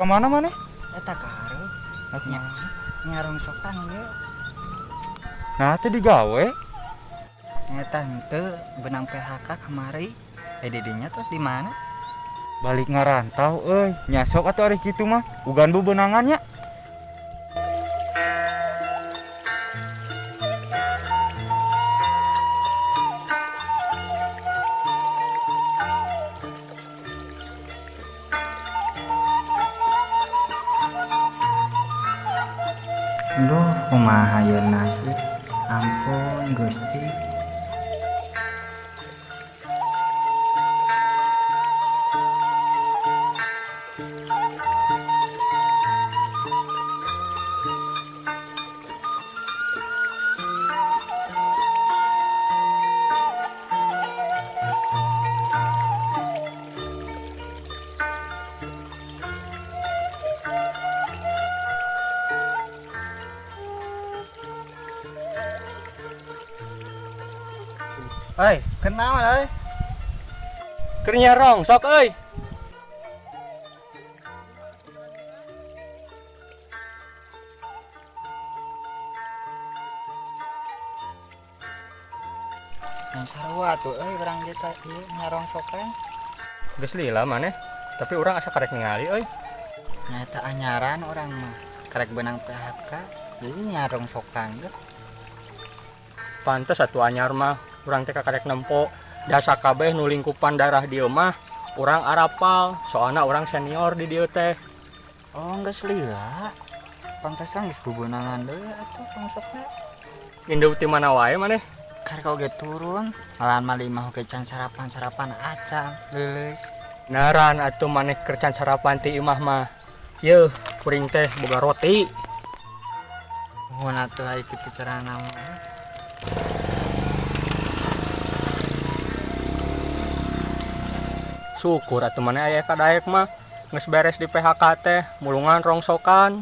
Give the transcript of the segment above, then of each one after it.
Kemana maneh? Eta ka hareup. Rek Nya, nyarongsokan ieu. Nah, teh digawe. Eta henteu benang PHK kamari. Eh didinya terus di mana? Balik ngarantau euy. Nya sok atuh ari kitu mah. Ugan bebenangan nya. Duh, kumaha ieu nasib. Ampun Gusti. Oi, kenal euy. Keur nyarongsok euy. Yang sarua tuh euy urang ge teh ieu nyarongsokan. Geus lila maneh, tapi urang asa karek ningali euy. Nyata anyaran urang mah karek benang PHK jadi nyarongsokan ge. Pantes atuh anyar mah urang teh kakarek nempo dasa kabeh nu lingkupan daerah dieu mah urang arapal soalna urang senior di dieu teh. Oh, geus lila. Pantesan geus bubeunangan deui atuh rongsokna. Indeu ti mana wae maneh? Karek oge turun, malahan mah imah oge can sarapan-sarapan acan, leuleus. Naran atuh maneh keur can sarapan ti imah mah. Yeuh, kuring teh boga roti. Nuhun atuh ai kitu carana mah. Syukur atuh maneh aya kadaek mah. Geus beres di PHK teh, mulungan rongsokan.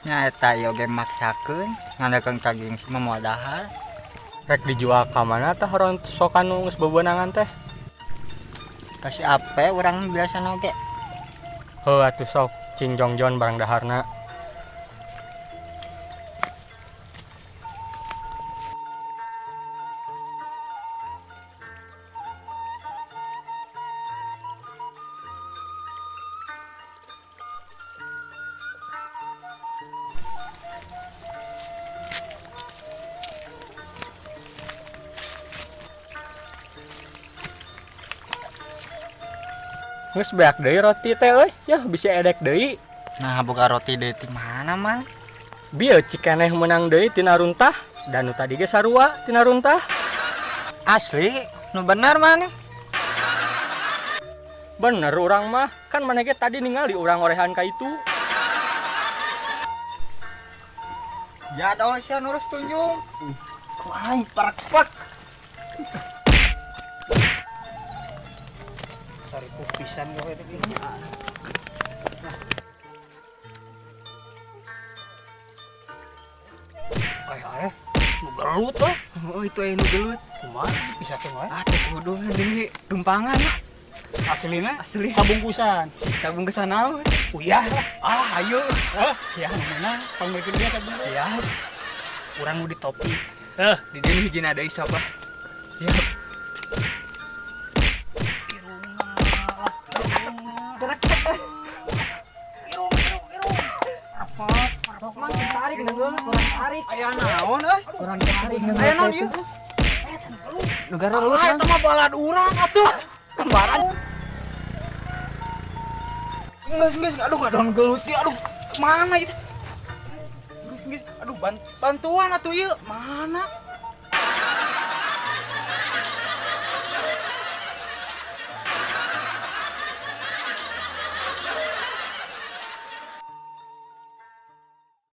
Nya eta ieu oge maksakeun ngandakeun caging mah moal dahar. Rek dijual ka mana tah rongsokan nu geus bebeunangan teh? Kasih ape urang biasana oge. Heuh atuh sok cing jongjon barang daharna. Geus beak deui roti teh euy, yah bisa edek deui. Nah, boga roti deui ti mana man? Bieu cikeneh meunang deui tina runtah, dan nu tadi ge sarua tina runtah. Asli, nu bener maneh? Bener urang mah, kan maneh ge tadi ningali urang orehan ka itu. Ya doa sia nurus tunjung. Ku aing parek-parek. Saripu pisan kowe teh gini. Ay, nu gelut euy. Oh, itu aya nu gelut. Kumaha bisa teh wae? Ah, teu kudu ini tumpangan lah. Aslina? Asli. Sabungkusan. Sabungkusan naon? Uyah lah. Ah, ayo. Heh, siap menang. Pangmekeun dia sabungkus. Siap. Urang nu di topi. Heh, di dieu hijina deui sok lah. Siap. Aya naon euy? Kurang tarik. Aya naon ieu? Negara lu Ah, eta mah balad urang atuh. Kembaran. Geus geus aduh ngadon gelut ieu aduh. Mana itu? Geus geus aduh bantuan atuh ieu. Mana?